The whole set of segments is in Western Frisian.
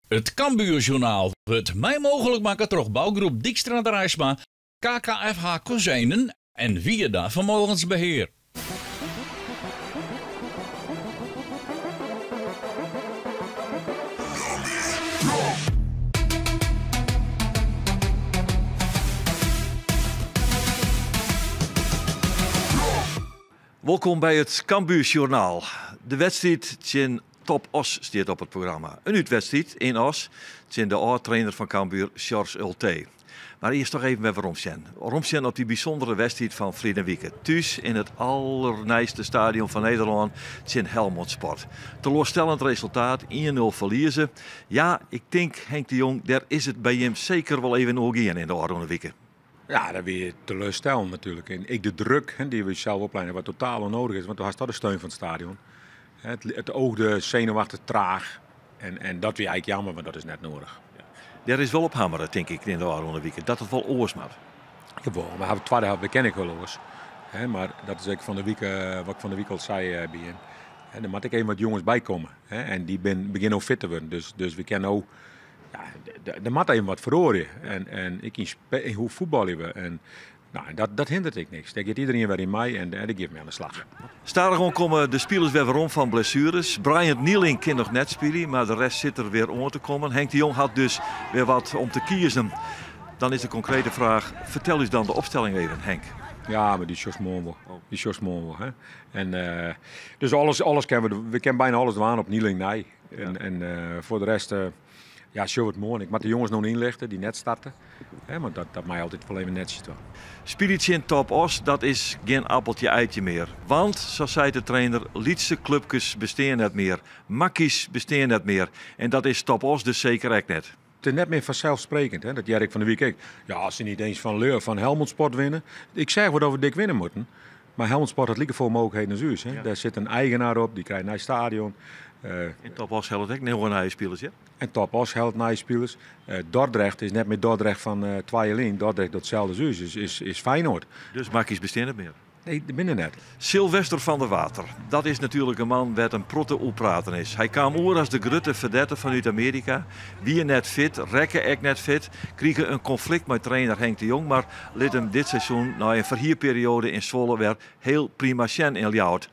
It Cambuurjournaal wurdt mei mooglik makke troch bougroep Dykstra Draisma, KKFH Kozijnen en Wierda Vermogensbeheer. Wolkom by it Cambuurjournaal. De wedstriid tsjin Top Oss stiet op it programma. In útwedstriid yn Oss tsjin de âld-trainer fan Cambuur, Sjors Ultee. Mar earst toch even wer weromsjen. Weromsjen op dy bysûndere wedstriid fan ferline wike. Thús yn it allernijste stadion fan Nederlân tsjin Helmond Sport. Teloarstellend resultaat, 1-0 ferlieze. Ja, ik tink Henk de Jong, dêr is it by jim seker wol even oer gien yn de ôfrûne wike. Ja, dat wie teleurstellend natuerlik. En ek de druk dy't we sels opleine, wat totaal ûnnedich is, want do hast toch de steun fan it stadion. It oogde senuwachtich traach en dat wie eigentlik jammer, want dat is net nedich. Dêr is wol op hammere, tink ik, yn de ôfrûne wike, dat it wol oars moat. Jawol, we hawwe de twadde helte, we kinne ek wol oars. Mar dat is ek fan de wike, wat ik fan de wike al sei by jim. Der moat ek even wat jonges by komme. En dy begjinne no fit te wurden. Dus we kinne no, ja, der moat even wat feroarje. En ek yn hoe fuotbalje we. En nou, dat hindert ek niks. Dêr giet iderien wer yn mei en dêr giet men oan de slach. Stadichoan komme de spilers wer werom fan blessueres. Bryant Nieling kin noch net spylje, mar de rest sit der wer oan te kommen. Henk de Jong hat dus wer wat om te kiezen. Dan is de konkrete fraach, fertel ús dan de opstelling even, Henk. Ja, mar dy sjochst moarn wol. Dy sjochst moarn wol, hè. En dus alles, alles kinne we, we kinne byna alles dwaan op Nieling nei. En foar de rest, ja, sjogge we it moarn. Ik moat de jonges no ynlichte dy't net starte. Hè, want dat mei altyd wol even netsjes dwaan. Spylje tsjin Top Oss, dat is gjin appeltje eitje mear. Want, sa seit de trainer, lytse klupkes bestean net mear. Makkies bestean net mear. En dat is Top Oss dus seker ek net. It is net mear fanselfsprekend, hè? Dat hear ik fan de wike ek. Ja, as se net eens fan Helmond Sport winne. Ik seach wol dat we dik winne moatten. Mar Helmond Sport hat likefolle mooglikheden as ús. Hè? Dêr sit in eigenaar op, dy krijt in nij stadion. En Top Oss hellet ek njoggen nije spilers, ja? En Top Oss hellet nije spilers. Dordrecht is net mear Dordrecht fan twa jier lyn. Dordrecht docht itselde as ús, is Feyenoord. Dus makkies bestean net mear? Nee, dy binne der net. Silvester van der Water, dat is natuerlik in man wêr't in protte oer praten is. Hy kaam oer as de grutte fedette fanút Amearika, wie net fit, rekke ek net fit, krige in konflikt mei trainer Henk de Jong, mar lit him dit seizoen nei in ferhierperioade yn Zwolle wer heel prima sjen yn Ljouwert.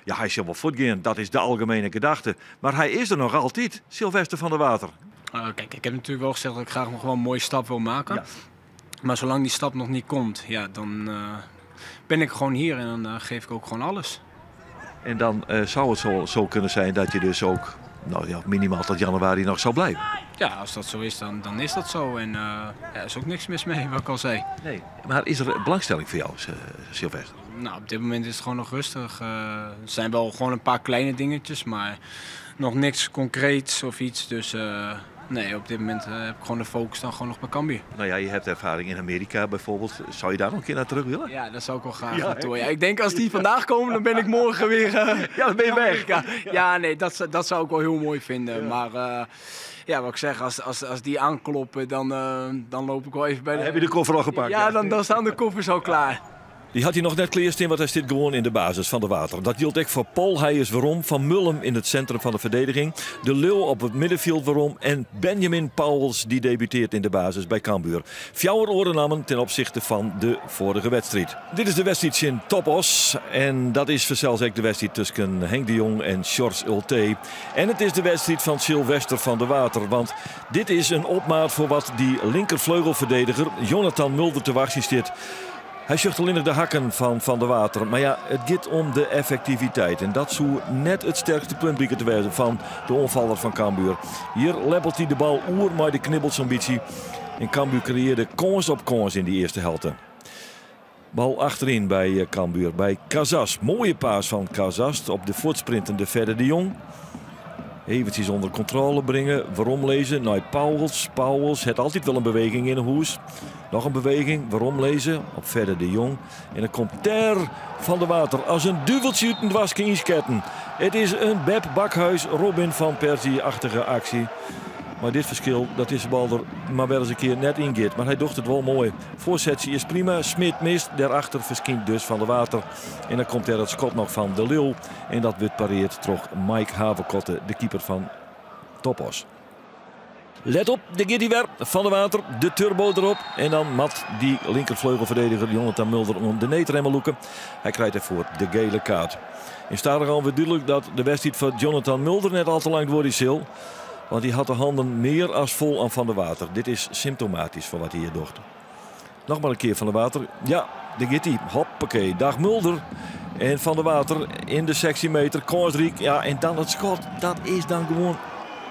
Ja, hy sil wol fuortgean, dat is de algemene gedachte. Mar hy is der noch altyd, Silvester van der Water. Kijk, ik heb natuurlijk wel gezegd dat ik graag nog wel een mooie stap wil maken. Maar zolang die stap nog niet komt, ja, dan ben ik gewoon hier en dan geef ik ook gewoon alles. En dan zou het zo kunnen zijn dat je dus ook, nou ja, minimaal tot januari nog zou blijven. Ja, als dat zo is, dan is dat zo. En ja, er is ook niks mis mee, wat ik al zei. Nee, maar is er belangstelling voor jou, Silvester? Nou, op dit moment is het gewoon nog rustig. Er zijn wel gewoon een paar kleine dingetjes, maar nog niks concreets of iets. Dus nee, op dit moment heb ik gewoon de focus dan gewoon nog bij Cambuur. Nou ja, je hebt ervaring in Amerika bijvoorbeeld. Zou je daar nog een keer naar terug willen? Ja, dat zou ik wel graag naartoe. Ja, ik denk als die vandaag komen, dan ben ik morgen weer Ja, dan ben je in weg. Amerika. Ja, nee, dat zou ik wel heel mooi vinden. Maar ja, wat ik zeg, als die aankloppen, dan loop ik wel even bij de... Dan heb je de koffer al gepakt. Ja, dan staan de koffers al klaar. Dy hat hy noch net klearstean, want hy stiet gewoan yn de basis Van der Water. Dat jildt ek foar Pol. Hy is werom. Van Mullum yn it sintrum fan de ferdediging. De Leeuw op it middenfjild werom. En Benjamin Pauwels dy debuteart yn de basis by Cambuur. Fjouwer oare nammen ten opsichte fan de foarige wedstriid. Dit is de wedstriid tsjin Top Oss. En dat is fansels ek de wedstriid tusken Henk de Jong en Sjors Ultee. En it is de wedstriid fan Silvester van der Water. Want dit is in opmaat foar wat dy linkerfleugelferdediger Jonathan Mulder te wachtsjen stiet. Hy sjocht allinnich de hakken fan Van der Water. Mar ja, it giet om de effektiviteit. En dat soe net it sterkste punt blike te wêzen fan de oanfaller fan Cambuur. Hjir leppelt hy de bal oer mei de knibbel sa'n bytsje. En Cambuur kreëarde kâns op kâns yn dy earste helte. Bal achteryn by Cambuur, by Kazas. Moaie paas fan Kazas op de fuortsprintende Fedde de Jong. Eventsjes ûnder kontrôle bringe, weromlizze nei Pauwels. Pauwels hat altyd wol in beweging yn 'e hûs. Noch in beweging, weromlizze op Fedde de Jong. En dan komt dêr Van der Water as in duveltsje út in doaske ynsketten. It is in Beb Bakhuis, Robin van Persie-achtige aksje. Mar dit ferskil dat dizze bal der mar wer ris in kear net yn giet. Mar hy docht it wol moai. Foarsetsje is prima, Smit mist. Dêrachter ferskynt dus Van der Water. En dan komt dêr it skot noch fan De Leeuw. En dat wurdt pareard troch Mike Haverkotte, de keeper fan Top Oss. Let op, dêr giet hy wer. Van der Water, de turbo derop. En dan moat dy linkerfleugelferdediger Jonathan Mulder oan de needremmen lûke. Hy krijt dêrfoar de gele kaart. En stadichoan wurdt dúdlik dat de wedstriid foar Jonathan Mulder net al te lang duorje sil. Want hy hat de hannen mear as fol oan Van der Water. Dit is symptomatysk foar wat hy hjir docht. Noch mar in kear Van der Water. Ja, dêr giet hy. Hoppakee. Dag Mulder. En Van der Water yn de 16 meter. Kânsryk. Ja, en dan it skot. Dat is dan gewoan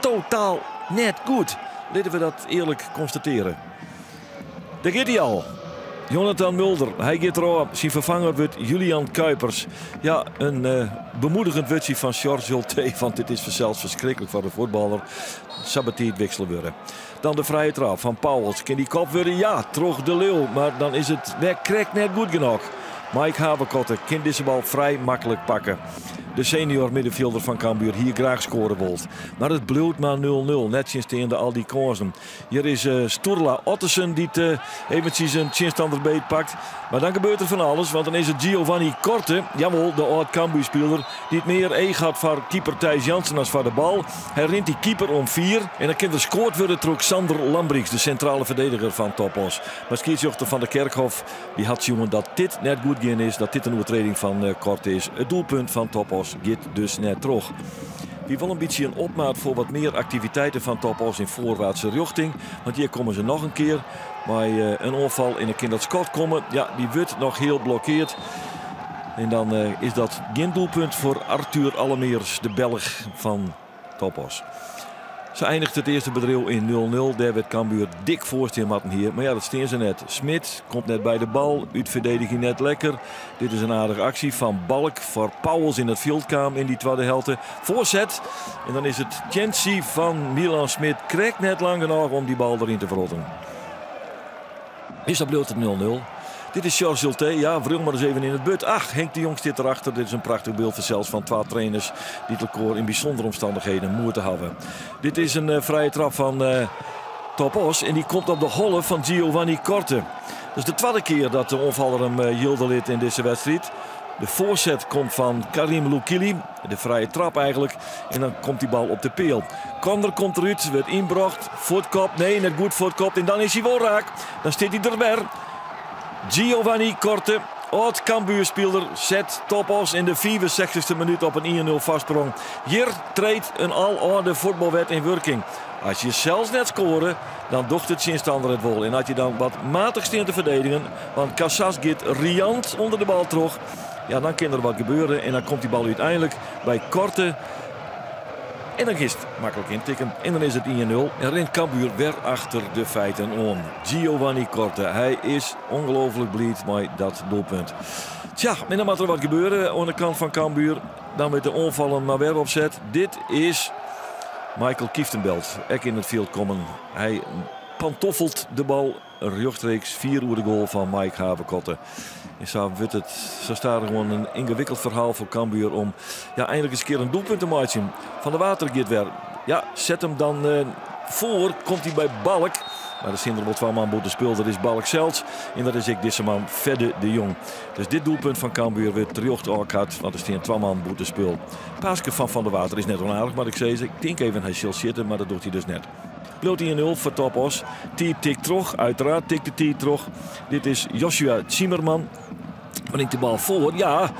totaal net goed. Litte we dat earlik konstatearje. Dêr giet hy al. Jonathan Mulder, hy giet derôf. Syn ferfanger wurdt Julian Kuipers. Ja, in uh, bemoedigjend wurdsje fan George Ultee, want dit is fansels ferskriklik foar de fuotballer. Sa betiid wiksele wurde. Dan de frije trap fan Pauwels. Kin dy kopt wurde? Ja, troch De Leeuw. Mar dan is it wer krekt net goed genôch. Mike Haverkotte kin dizze bal frij maklik pakke. De senior middenfjilder fan Cambuur hie graach skoare wold. Mar it bliuwt mar 0-0, nettsjinsteande al dy kânsen. Hjir is eh, Sturla Ottesen dy't eh, eventsjes in tsjinstanner beet pakt. Mar dan gebeurt der fan alles, want dan is it Giovanni Korte, jawol, de âld Cambuur-spiler, dy't mear each hat foar keeper Thijs Jansen as foar de bal. Hy rint dy keeper omfier en dan kin der skoard wurde troch Xander Lambriex, de sintrale ferdediger fan TOP Oss. Mar skiedsrjochter Van de Kerkhof dy hat sjoen dat dit net goed gien is, dat dit in oertreding fan eh, Korte is. It doelpunt fan TOP Oss giet dus net troch. Wie wol in bytsje in opmaat foar wat mear aktiviteiten fan TOP Oss yn foarwaartse rjochting. Want hjir komme se noch in kear mei eh, in oanfal en dan kin dat skot komme. Ja, dy wurdt noch heal blokkeard. En dan eh, is dat gjin doelpunt foar Arthur Allemeers, de Belch fan TOP Oss. Sa einiget it earste bedriuw yn 0-0. Dêr wêr't Cambuur dik foar stean moatten hie. Mar ja, dat stean se net. Smit komt net by de bal. Útferdediging net lekker. Dit is in aardige aksje fan Balk foar Pauwels yn it fjild kaam yn dy twadde helte. Foarset. En dan is it teantsje fan Milan Smit krekt net lang genôch om dy bal deryn te wrotten. Is dat bliuwt it 0-0. Dit is Sjors Ultee. Ja, wriuw mar ris even yn it burd. Ach, Henk de Jong stiet derachter. Dit is in prachtich byld fansels fan twa trainers dy't elkoar yn bysûndere omstannichheden moete hawwe. Dit is in eh, frije trap fan uh, TOP Oss en dy komt op de holle fan Giovanni Korte. Dat is de twadde kear dat de oanfaller him eh, jilde lit yn dizze wedstriid. De foarset komt fan Karim Loukili. De frije trap eigentlik. En dan komt dy bal op de peal. Corner komt derút, wurdt ynbrocht. Fuotkop, nee, net goed fuotkopt. En dan is hy wol raak. Dan stiet hy der wer. Giovanni Korte, âld Cambuurspiler, set TOP Oss yn de 65ste minút op in 1-0 foarsprong. Hjir treedt in alâlde fuotbalwet yn wurking. As je sels net skoare, dan docht de tsjinstanner it wol. En as je dan wat matich stean te ferdedigen, want Casas giet riant ûnder de bal troch, ja, dan kin der wat gebeure en dan komt dy bal úteinlik by Korte. En dan kinst maklik yntikken. En dan is it 1-0 en rint Cambuur wer achter de feiten oan. Giovanni Korte, hy is ongelooflik bliid mei dat doelpunt. Tsja, en dan moat der wat gebeure oan de kant fan Cambuur. Dan wurdt de oanfallen mar wer opset. Dit is Michael Kieftenbeld, ek yn it fjild kommen. Hy pantoffelt de bal rjochtstreeks fier oer de goal fan Mike Haverkotte. En sa wurdt it sa stadichoan in yngewikkeld ferhaal foar Cambuur om ja, einlik ris in kear in doelpunt te meitsjen. Van der Water giet wer. Ja, set him dan eh, foar. Komt hy by Balk. Mar der stean der wol twa man bûtenspul. Dat is Balk sels en dat is ek dizze man Fedde de Jong. Dus dit doelpunt fan Cambuur wurdt terjocht ôfkard, want der stean twa man bûtenspul. Paaske fan Van der Water is net onaardich, moat ik sizze. Ik tink even hy sil sjitte, mar dat docht hy dus net. Bliuwt 1-0 foar TOP Oss. Tiid tikt troch, uiteraard tikt de tiid troch. Dit is Joshua Zimmerman. Bringt de bal foar. Ja,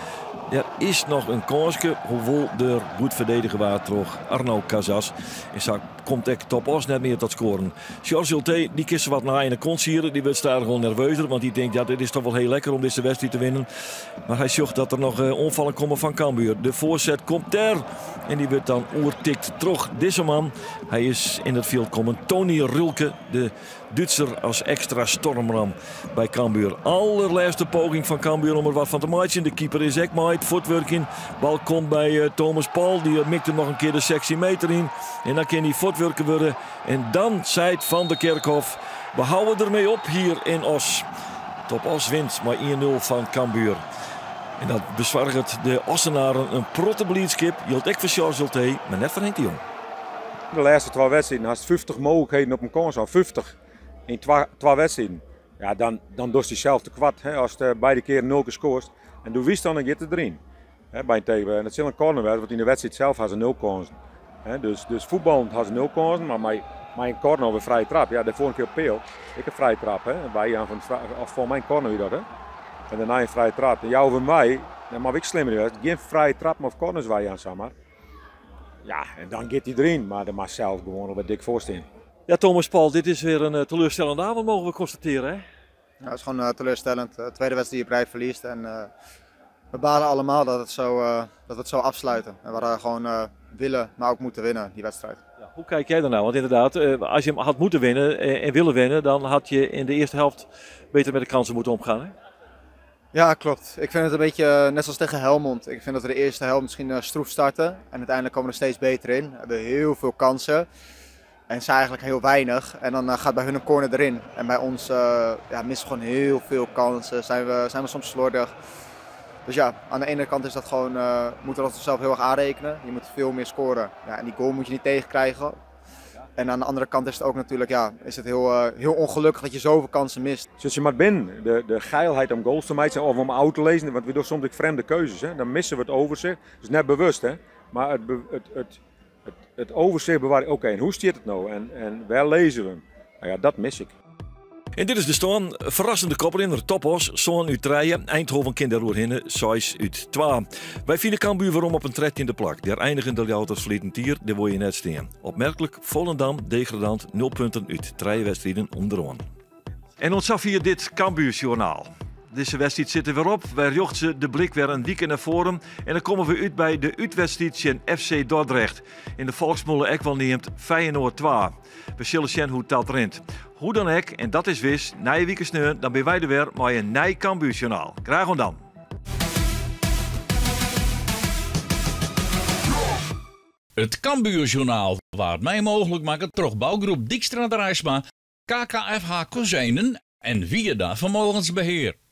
der is noch in kânske, hoewol der goed ferdedige waard troch Arno Casas. En sa komt ek TOP Oss net mear tot skoaren. Sjors Ultee, dy kin se wat nei yn de kont siere. Dy wurdt stadichoan nerveuzer, want dy tinkt, ja, dit is toch wol hiel lekker om dizze wedstriid te winnen. Mar hy sjocht dat der noch eh, oanfallen komme fan Cambuur. De foarset komt dêr en dy wurdt dan oertikt troch dizze man. Hy is yn it fjild kommen. Tony Rülke, de Dútser as ekstra stormram by Cambuur. Allerlêste poging fan Cambuur om der wat fan te meitsjen. De keeper is ek mei it fuortwurkjen. Bal komt by eh, Thomas Paul. Dy mikt him noch in kear de 16 meter yn. En dan kin hy fuortwurke wurde. En dan seit Van der Kerkhof, we houwe dermee op hier yn Oss. TOP Oss wint mei 1-0 fan Cambuur. En dat besoarget de Ossenaren in protte bliidskip. Jildt ek foar Sjors Ultee, mar net foar Henk de Jong. De lêste twa wedstriden hast 50 mooglikheden op in kâns al. 50 yn twa, twa wedstriden. Ja, dan, dan dochst dysels tekoart hè, ast eh, beide kearen nul kear skoarst. En do witst dan, dan giet it deryn. Hè, by in tegen. En dat sil in corner wêze, want yn de wedstriid sels ha se nul kânsen. Hè, dus, dus fuotballend ha se nul kânsen, mar mei Mei in corner of in frije trap. Ja, de foarige kear op peal. Ek in frije trap, hè. Wy jaan fan of foar my in corner wie dat, hè. En dêrnei in frije trap. Dan jouwe we him wei. Dan moat ik slimmer wêze. Gjin frije trappen of corners weijaan samar. Ja, en dan giet hy deryn. Mar der moat sels gewoan al wat dik foar stean. Ja, Thomas Paul, dit is weer een eh, teleurstellende avond, mogen we constateren, hè? Ja, het is gewoon teleurstellend. De tweede wedstrijd die je op rij verliest. En we balen allemaal dat, het zo, dat we het zo afsluiten. En we hadden gewoon willen, maar ook moeten winnen, die wedstrijd. Ja, hoe kijk jij daarnaar? Want inderdaad, als je hem had moeten winnen en willen winnen, dan had je in de eerste helft beter met de kansen moeten omgaan. Hè? Ja, klopt. Ik vind het een beetje net zoals tegen Helmond. Ik vind dat we de eerste helft misschien stroef starten. En uiteindelijk komen we er steeds beter in. We hebben heel veel kansen. En zij eigenlijk heel weinig. En dan gaat bij hun een corner erin. En bij ons ja, missen we gewoon heel veel kansen. Zijn we soms slordig. Dus ja, aan de ene kant is dat gewoon, moeten we dat onszelf heel erg aanrekenen. Je moet veel meer scoren. Ja, en die goal moet je niet tegenkrijgen. En aan de andere kant is het ook natuurlijk, ja, is het heel, heel ongelukkig dat je zoveel kansen mist. Zit je maar binnen, de geilheid om goals te maken of om out te lezen, want we doen soms ook vreemde keuzes. Hè? Dan missen we het overzicht. Dat is net bewust, hè? Maar het overzicht bewaren. Oké, en hoe zit het nou? En waar lezen we hem? Nou ja, dat mis ik. En dit is de stân. Ferrassende koprinner TOP Oss, sân út trije. Eindhoven kin dêroerhinne, 6 út 2. Wy fine Cambuur werom op in 13e plak. Dêr einigen de Ljouwerters ferline jier, dêr wol je net stean. Opmerklik, Volendam, degradant, 0 punten út trije wedstriden ûnderoan. En oant safier dit Cambuurjournaal. Dizze wedstriid sit der wer op. Wy rjochtsje de blik wer in wike nei foaren. En dan komme we út by de útwedstriid tsjin FC Dordrecht. Yn de folksmûle ek wol neamd Feyenoord 2. We sille sjen hoe't dat rint. Hoe dan ek, en dat is wis, nije wike sneon, dan binne wy der wer mei in nij Cambuurjournaal. Graach oant dan. It Cambuurjournaal waard mei mooglik makke troch bougroep Dykstra Draisma, KKFH Kozijnen en Wieda Vermogensbeheer.